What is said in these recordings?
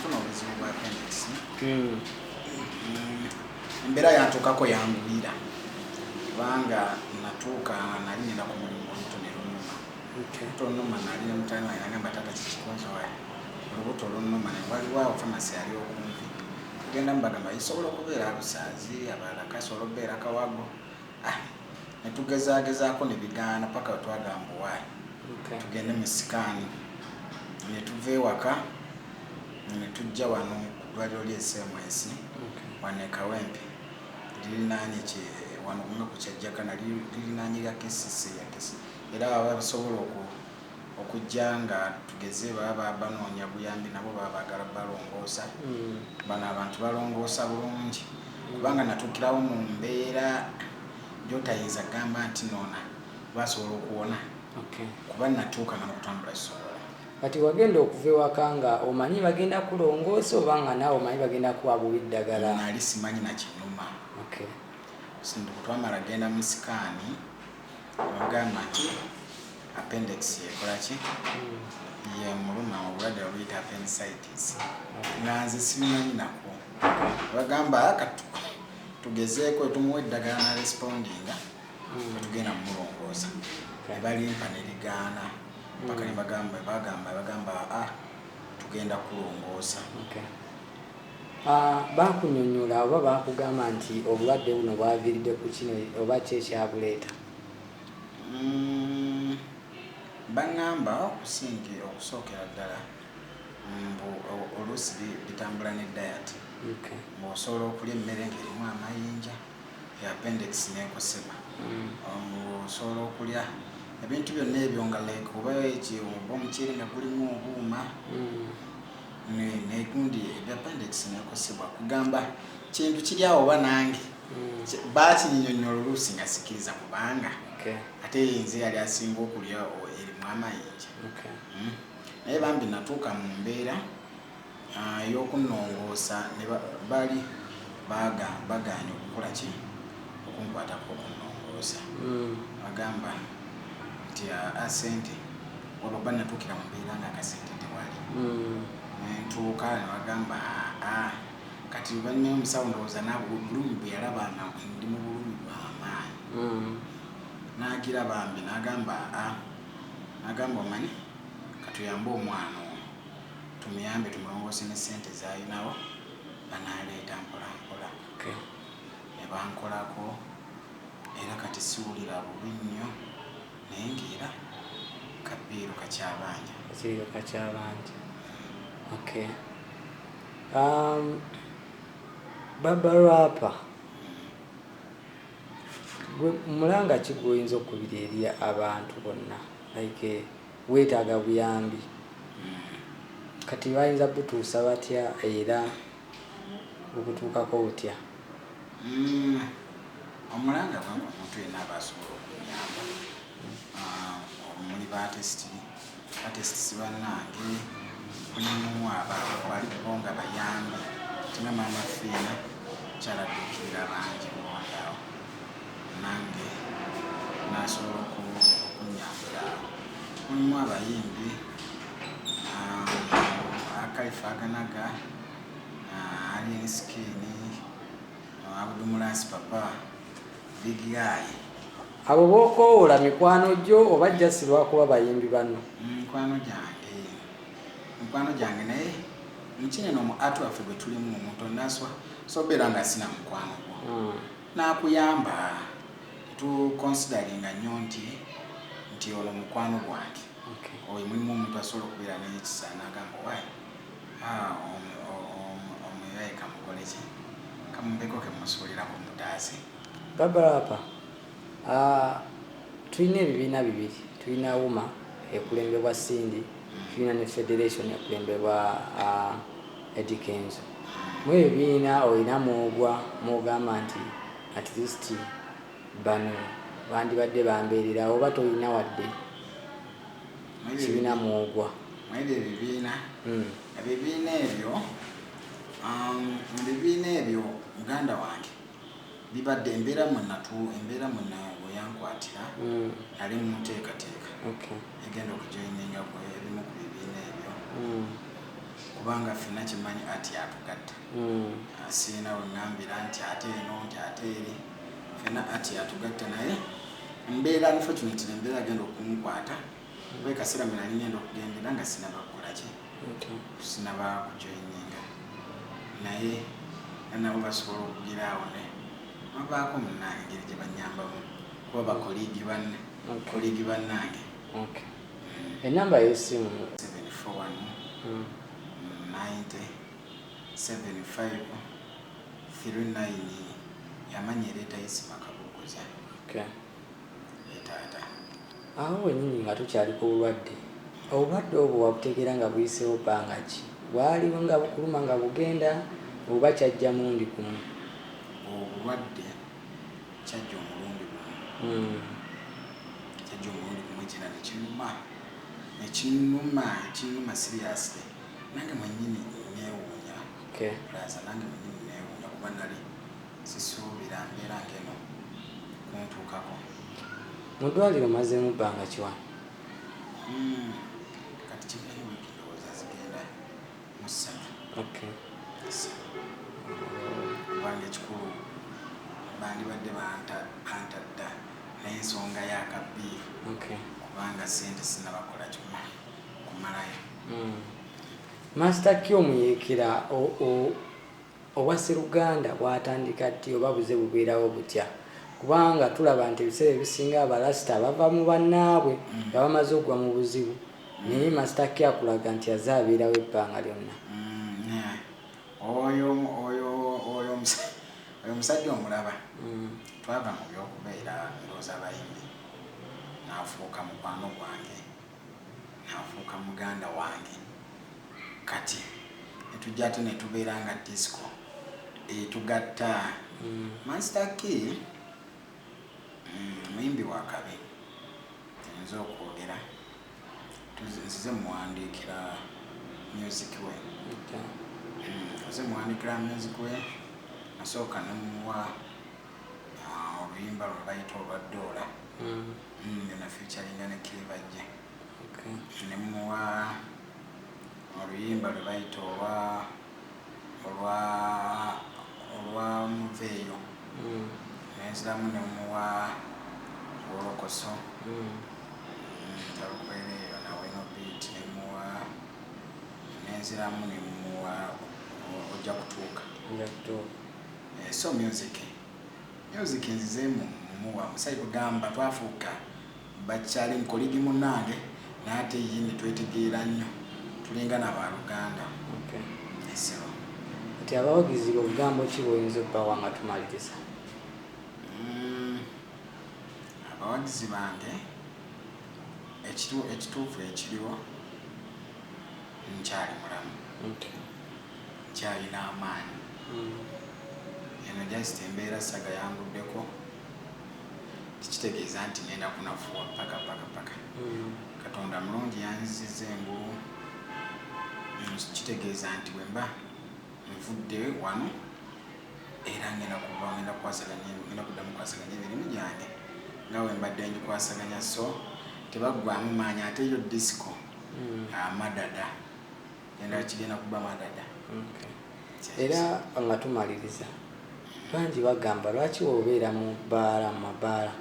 Nafuna obuzibu bwa appendix. Embeera yantuukako yangwira, kubanga natuuka nali ngenda ku mulimu, olubuto ne lunnuma. Olubuto lunnuma, nali ne mutani wange, nagamba, "Taata, kikikunzo wayi olubuto lunnuma?" Ne waliwo awo famasi yali okumpi, tugenda mubagamba isobola okubeera abusaazi, abalala kasobola okubeera kawago. Ah, ne tugezaagezaako ne bigaana paka we twagamba, "Waayi, tugende mu scan." Ne tuva ewaka ne tujja wano ku ddwaliro ly'e SMS wano e Kawempe, lirinaanye wano nga ku Kyajjakana, lirinaanye lya KCC ya KC. Era baba basobola okujja nga tugeze baba banoonya buyambi, nabo baba baagala balongoosa. Bano abantu balongoosa bulungi, kubanga natuukirawo mu mbeera gyotayinza gamba nti noona basobola okuwona, kuba natuuka nga nokutambula kisobola. Kati wagenda okuva ewaka nga omanyi bagenda kulongoosa, oba nga naawe omanyi bagenda kuwa bubi ddagala? Nali simanyi nakinuma. Twamala genda mu scan, bagamba nti appendix yekola ki, yemuluma, obulwadde babuyita appendicitis, nga nze sibimanyi nako. Bagamba kati tugezeeko, tumuwa eddagala na respondinga, tugenda mumulongoosa. Nebalimpa nerigaana paka nebagamba bagamba bagamba, "Ah, tugenda kulongoosa." Okay. Ah, bakunyonyola oba bakugamba nti obulwadde buno bwaviiridde ku kino oba ki ekyabuleeta? Baŋŋamba okusinga okusookera ddala mbu oluusi bitambula ne diet, ng'osobola okulya emmere ng'erimu amayinja, appendix nekosebwa. Osobola okulya ebintu byonna ebyo nga like oba eki oba omuceere nga gulimu obuuma, negundi ebya appendix nekosebwa. Kugamba kintu kiri awo oba nange bakinyinyonyola oluusi nga sikiriza, kubanga ate nze yali asinga okulya erimu amayinja. Naye bambi natuuka mu mbeera ey'okunnongoosa ne baali bagaanye okukola ki, okunkwatako okunnongoosa. Bagamba nti sente wababa natuukira mu mbeera nga akasente tewali. Nentuuka ne bagamba, "Aa, kati balina omusawo." Ndowooza naabwe obulumi bwe yalaba nga ndi mu bulumi bw'amaanyi, n'agira bambi n'agamba, "Aa," n'agamba, "Omanyi, katuyambe omwana ono, tumuyambe tumulongoose ne sente z'alinawo banaaleeta mpola mpola." Ne bankolako, era kati siwulira bubi nnyo, naye ng'era kabiiru kakyabanja. Kakiiro kakyabanja. Okay. Baba Rapper, gwe mulanga ki gw'oyinza okukubira eri abantu bonna, like weetaaga buyambi, kati bayinza butuusa batya era bukutuukako butya? Omulanga gwange, omuntu yenna aba asobola okunyamba, muli ba artist, artists bannange, mulimu bali bo nga bayambi tinga Maama Fiina, kyaladduukirira bangi muwandaawo, nange nasobola okunyambira awo. Mulimu abayimbi, Akalifa Aganaga, Alien Skin, Abudumulasi Papa, Big Guy. Abo b'okoowoola mikwano gyo oba just lwakuba bayimbi banno? Mikwano gyange, mikwano gyange, naye mukinene omu art waffe gwe tulimu, omuntu onaswa sobeera nga sina mukwano gwo nakuyamba, tetuconsideringa nnyo nti ono mukwano gwange. Oyo mulimu omuntu asobola okubeera n'ekisa n'agamba, "Wayi, omuyaye kamukole ki, kamumbeko kemusuulirako mutaase." Baba Rapper, tulina ebibiina bibiri. Tulina UMA ekulembebwa Cindy, tulina ne Federation ekulembebwa Eddy Kenzo. Mu ebibiina olina mwogwa mwogamba nti at least bano bandibadde bambeerera, oba tolina wadde kibiina mwogwa? Mwebyo ebibiina, ebibiina ebyo, ebibiina ebyo, muganda wange, bibadde embeera mwenatu, embeera mwena weyankwatira, nali muteekateeka egenda okujoininga ku ebimu ku bibiina ebyo. Kubanga ffenna kimanyi ati atugatta. Siina weŋŋambira nti ate eno nti ate eri, ffenna ati atugatta. Naye mbeera, unfortunately, embeera agenda okunkwata kuba ekaseera mwe nali ngenda okugendera nga sinaba kukolaki, sinaba kujoininga. Naye era nabo basobola okugira awo ne babaako munnange engeri gye banyambamu kuba bacolleague banne, colleague bannange. Okay. Enamba y'essimu? 741 90 75 39, yamanyi ereeta Isima Kabuguza. Etaata. Awo wenyini nga tukyali ku bulwadde, obulwadde obwo wabutegeera nga buyiseewo bbanga ki? Bwaliwo nga bukuluma nga bugenda oba kyajja mulundi gumu? Obulwadde kyajja omulundi gumu. Kyajja omulundi gumu, ekira nekinuma, nekinuma, ekinuma seriously. Nange mwenyini neewuunya. Plaza, nange mwenyini neewuunya kuba nali sisuubira mbeera ngeno kuntuukako. Mu ddwaliro mazeemu bbanga ki wano? Kati kimanyi wiiki ndowooza zigenda mu 3. Kubanga ekikulu bandibadde bantadda n'ensonga y'akabiiru, kubanga sente sinabakola kumalayo. Master Q omuyeekera obwa Sseruganda bwatandika ddi oba buze bubeerawo butya? Kubanga tulaba nti ebiseera ebisinga abalasita bava mu bannaabwe nga bamaze okugwa mu buzibu, naye Master Q akulaga nti aze abeerawo ebbanga lyonna. Yeah. Oyo omusajja omulaba, twava mu byokubeera ndowooza abayimbi, n'afuuka mukwano gwange, n'afuuka muganda wange. Kati netujja ate netubeera nga disco etugatta. Master K muyimbi wa kabi, nze okwogera nzize muwandiikira music we. Nze muwandiikira music we. Nasooka nemuwa oluyimba lwe bayita olwa Doola, yona featuringa ne Clever J. Nemuwa oluyimba lwe bayita olwa Muveeyo. Nenziramu nemuwa Wolokoso, talukwera eyo nawe no beat. Nemuwa, nenziramu nemuwa Ojja Kutuuka. Ojja Kutuuka. So music nzize mumuwa musayi kugamba twafuuka bakyali ncolleague munnange, naye ate ye netwetegeera nnyo, tulinga nabaluganda. Esebo. Kati abawagizi, obugambo ki bwoyinza obbawa nga tumaliriza? Abawagizi bange, ekituufu ekiriwo, nkyali mulamu, nkyalina amaanyi. Eno just embeera saga yanguddeko, tikitegeeza nti ngenda kunafuwa paka paka paka. Katonda mulungi, yanziza engulu. Kitegeeza nti bwemba nvudde wano era ngenda kuva, ngenda kukwasaganya, ngenda kuddamu kukwasaganya emirimu gyange nga bwe mbadde ngikwasaganya. So tebaggwamu maanyi. Ate yo disco amadada genda kigenda kuba madada. Era nga tumaliriza, bangi bagamba lwaki wobeera mu bbaala, mu mabaala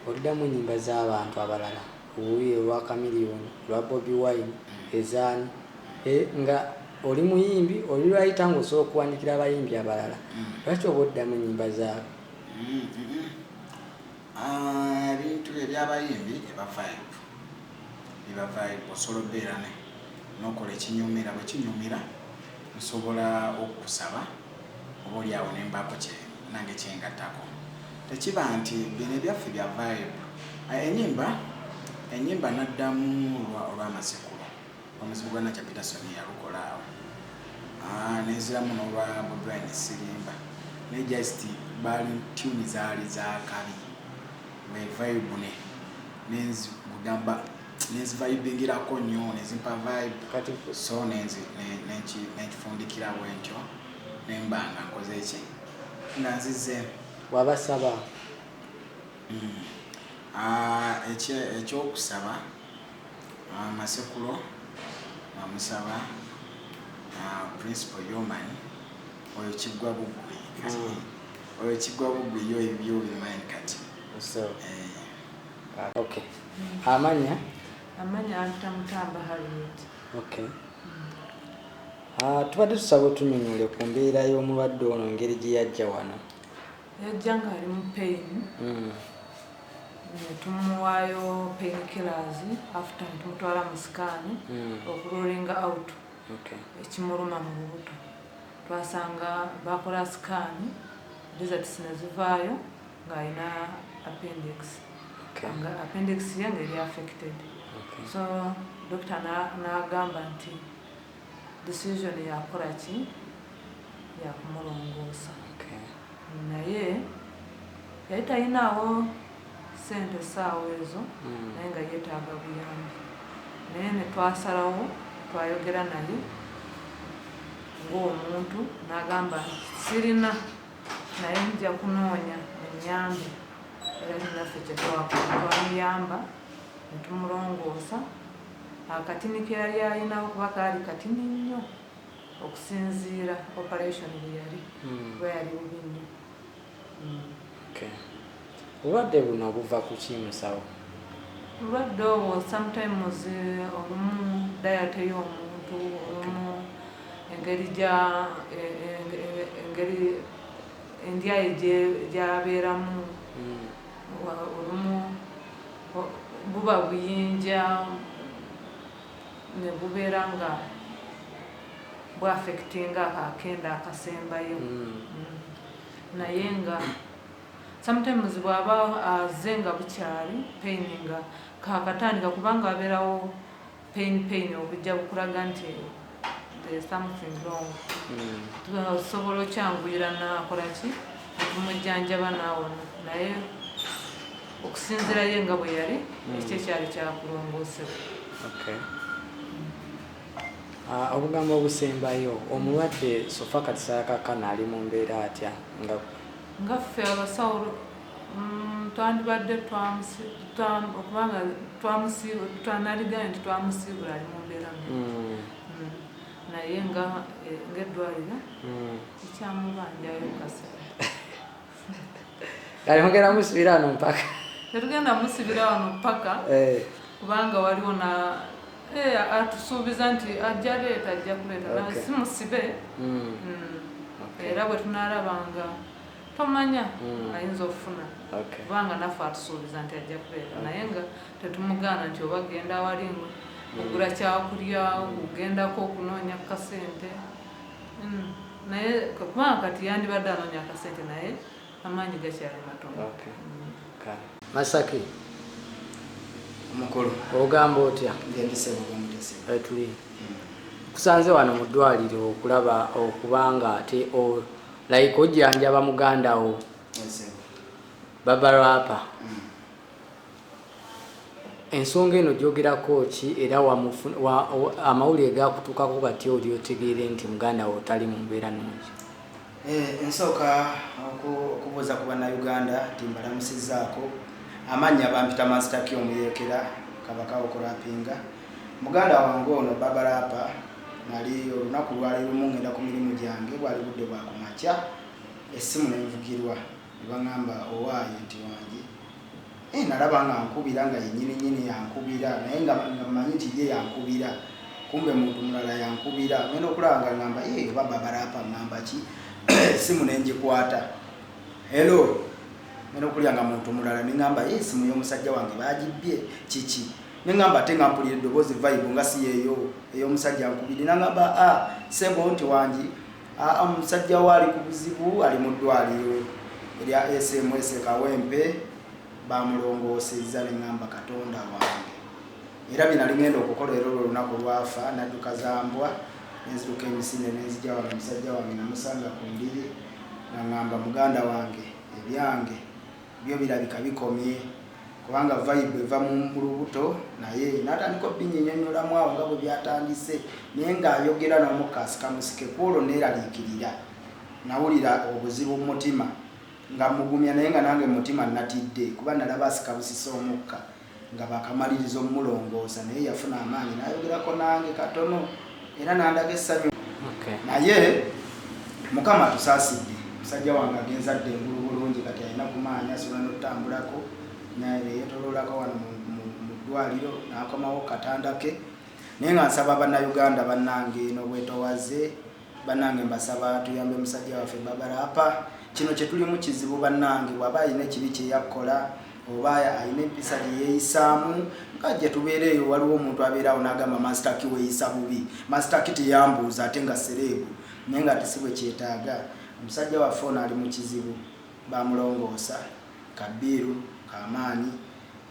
oddamu ennyimba z'abantu abalala, owulire olwa Chameleone, olwa Bobi Wine, ezaani, nga oli muyimbi, oli lwayita nga osobola okuwandikira abayimbi abalala, lwaki oba oddamu ennyimba zaabwe? Ebintu ebyabayimbi eba vibe, eba vibe. Osobola obeera ne nokola ekinyumira, bwe kinyumira nsobola okukusaba oba oliawo nembaako nange kyengattako. Tekiba nti bino ebyaffe bya vibe. Enyimba naddamu olw'amasekulo, omuzibu gwa Nakya Peterson yalukola awo. Nenziramu n'olwa Bobi Wine Sirimba, naye just bali tune zaali zakabi bwe vibe ne nenzigamba nenzivibingirako nnyo, nezimpa vibe. Kati so nenkifundikira bwentyo, nemba nga nkoze ki, nga nzize. Wabasaba? Ekyokusaba, amasekulo namusaba. Principal Yoman, oyo kiggwa buggwe kati. Oyo kiggwa buggwe, yo ebyo bimanyi kati. So, Eh, okay, amanya? Amanya Anta Mutamba Harriet. Okay. Ah, tubadde tusaba otunyonyole ku mbeera y'omulwadde ono, engeri gye yajja wano. Yajja nga ali mu pain, ne tumuwaayo pain killers, after ne tumutwala mu scan okurulinga out ekimuluma mu lubuto. Twasanga bakola scan, results ne zivaayo ng'alina appendix, nga appendix ye ng'eri affected. So doctor n'agamba nti decision yakola ki, yakumulongoosa. Naye yali talinaawo sente essaawa ezo, naye nga yeetaaga buyambi. Naye ne twasalawo, twayogera naye ng'omuntu, n'agamba nti sirina, naye nja kunoonya ennyambe. Era naffe kyetwakola, twamuyamba ne tumulongoosa akatini ke yali alinawo, kuba kaali katini nnyo okusinziira operation bwe yali, kuba yali bubi nnyo. Okay. Obulwadde buno buva ku ki, musawo? Obulwadde obwo sometimes olumu diet y'omuntu, olumu engeri gya engeri endya ye gy'abeeramu, olumu buba buyinja ne bubeera nga bwaffectinga ako akenda akasembayo. Naye nga sometimes bw'aba aze nga bukyali, pain nga kakatandika, kubanga abeerawo pain obujja bukulaga nti there is something wrong. Tusobola okyanguyira nakola ki, tumujjanjaba naawona. Naye okusinziira ye nga bwe yali, ekyo ekyali kyakulongoosebwa. Okay. Ah, obugambo obusembayo, omulwadde so far kati saakakana ali mu mbeera atya nga? Nga ffe abasawo, twandibadde okubanga twanaliganye nti twamusiibula, ali mu mbeera mbi. Naye nga ng'eddwaliro ekyamubanjayo kaseera. Kale mugenda musibira wano mpaka? Tetugenda musibira wano paka, kubanga waliwo na atusuubiza nti ajja leeta, ajja kuleeta. Si musibe. Era bwe tunaalabanga, tomanya, ayinza okufuna, kubanga naffe atusuubiza nti ajja kuleeta, naye nga tetumugaana nti oba genda awali ogula kyakulya, ogendako okunoonya kasente. Naye kubanga kati yandibadde anoonya akasente, naye amaanyi gakyali matono. Okay. Kale. Masaki. Omukulu. Ogamba otya? Ngendisebo bwomutese. Tuli kusanze wano mu ddwaliro okulaba okubanga ate like ojjanjaba muganda wo. Esebo. Baba Rapper. Ensonga eno gyogerako ki, era amawulire gakutuukako kati oli otegeere nti muganda wo tali mu mbeera nnungi? Nsooka okubuuza ku bannayuganda nti mbalamusizzaako. Amannya bampita Master K Omuyeekera Kabaka okurapinga. Muganda wange ono Baba Rapper, nali olunaku lwali lumu ngenda ku mirimu gyange, bwali budde bwa kumakya, essimu nenvugirwa ne baŋŋamba owaaye nti wange. Nalaba nga nkubira nga yennyini nyini yankubira, naye nga mmanyi nti ye yankubira, kumbe muntu mulala yankubira. Ngenda okulaba nga ŋŋamba, "Eh, oba Baba Rapper ŋŋamba ki?" Essimu nengikwata, "Hello." Ngenda okulya nga muntu mulala, neŋŋamba, "Ye essimu y'omusajja wange bagibbye, kiki?" Neŋŋamba, ate nga mpulira eddoboozi, vibe nga si yeeyo ey'omusajja nkubiri. Naŋŋamba, "A sebo," nti wangi, "Aa, omusajja we ali ku buzibu, ali mu ddwaliro erya SMS Kawempe, bamulongoosezza." Neŋŋamba, "Katonda wange." Era bye nali ngenda okukola, era olwo olunaku lwafa nadduka zambwa, nenzituka emisinde nenzija wano. Omusajja wange namusanga ku ndiri, naŋŋamba, "Muganda wange, ebyange byo birabika bikomye, kubanga vibe eva mu lubuto." Naye natandika obinyinyonyolamu awo nga bwe byatandise, naye ng'ayogera n'omukka asika musike. Ku olwo neeraliikirira, nawulira obuzibu mu mutima nga mugumya, naye nga nange mu mutima natidde, kuba nalaba asika busisa omukka nga bakamaliriza omulongoosa. Naye yafuna amaanyi n'ayogerako nange katono, era nandaga essanyu. Naye Mukama atusaasidde, musajja wange agenze adda engulu bulungi, kati alina kumaanyi, asobola n'okutambulako neyetoloolako wano mu ddwaliro n'akomawo katanda ke. Naye nga nsaba Bannayuganda bannange n'obwetowaze, bannange mbasaba tuyambe musajja waffe Babarapa. Kino kye tulimu kizibu bannange, bw'aba alina ekibi kye yakkola oba alina empisa gye yeeyisaamu nga gye tubeera eyo, waliwo omuntu abeeraawo n'agamba Master Key weeyisa bubi, Master Key teyambuuza ate nga celeb, naye nga tesi bwe kyetaaga. Omusajja waffe ono ali mu kizibu, bamulongoosa kabiiru kamaanyi,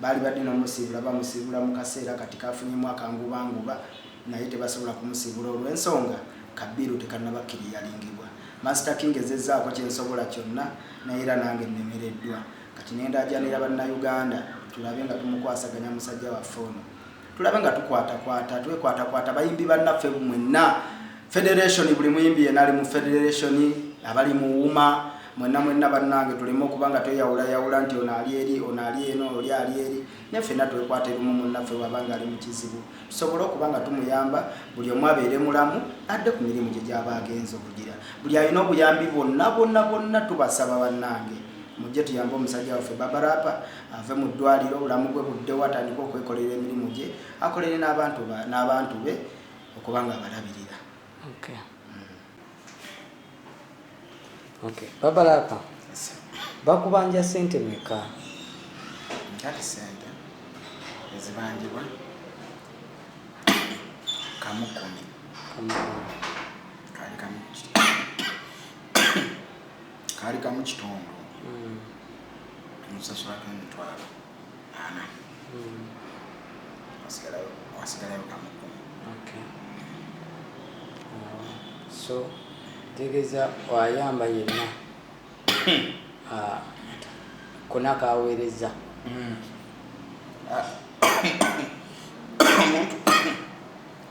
baali badde n'omusiibula, bamusiibula mu kaseera kati kafunyemu akangubanguba, naye tebasobola kumusiibula olw'ensonga kabiiru tekannabakiriyalingibwa. Master King ezezzaako kyensobola kyonna, naye era nange nnemereddwa. Kati nendajanira Bannayuganda tulabe nga tumukwasaganya musajja waffe ono, tulabe nga tukwatakwata, twekwatakwata bayimbi bannaffe mwenna, federation, buli muyimbi yenna ali mu federation, abali mu UMA, mwenna mwenna bannange, tuleme okuba nga tweyawulayawula nti ono ali eri, ono ali eno, oli ali eri, naye ffenna twekwata ebimu. Munnaffe bw'aba nga ali mu kizibu tusobole okuba nga tumuyamba, buli omu abeere mulamu adde ku mirimu gye gyaba agenza okugira. Buli alina obuyambi bwonna bwonna bwonna tubasaba bannange mujje tuyambe omusajja waffe Babarapa ave mu ddwaliro, obulamu bwe buddewo, atandike okwekolera emirimu gye, akolere n'abantu be okuba nga abalabirira. Okay. Babalapa, bakubanja sente meka? Nkati sente ezibanjibwa 1000. Kaali kamu, kaali 1.5. Nsasulako 400,000. Wasigalayo 1000. Okay. Oh, so ntegeeza wayamba yenna, ah, konna kaweereza? Ah, omuntu,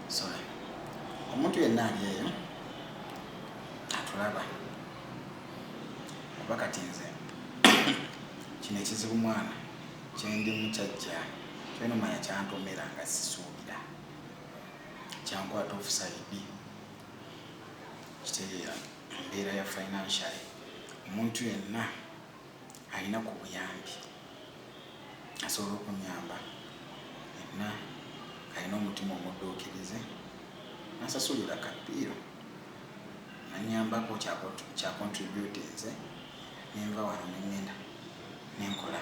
sorry, omuntu yenna ali eyo atulaba, kuba kati nze kino ekizibu mwana kyendimu kyajja kyenomanya kyantomera nga sisuubira, kyankwata offside. Kitegeera embeera ya financially. Omuntu yenna alina ku buyambi asobola okunyamba, yenna alina omutima omudduukirize nasasulira kapiiro nanyambako kya contributinze nenva wano nengenda nenkola.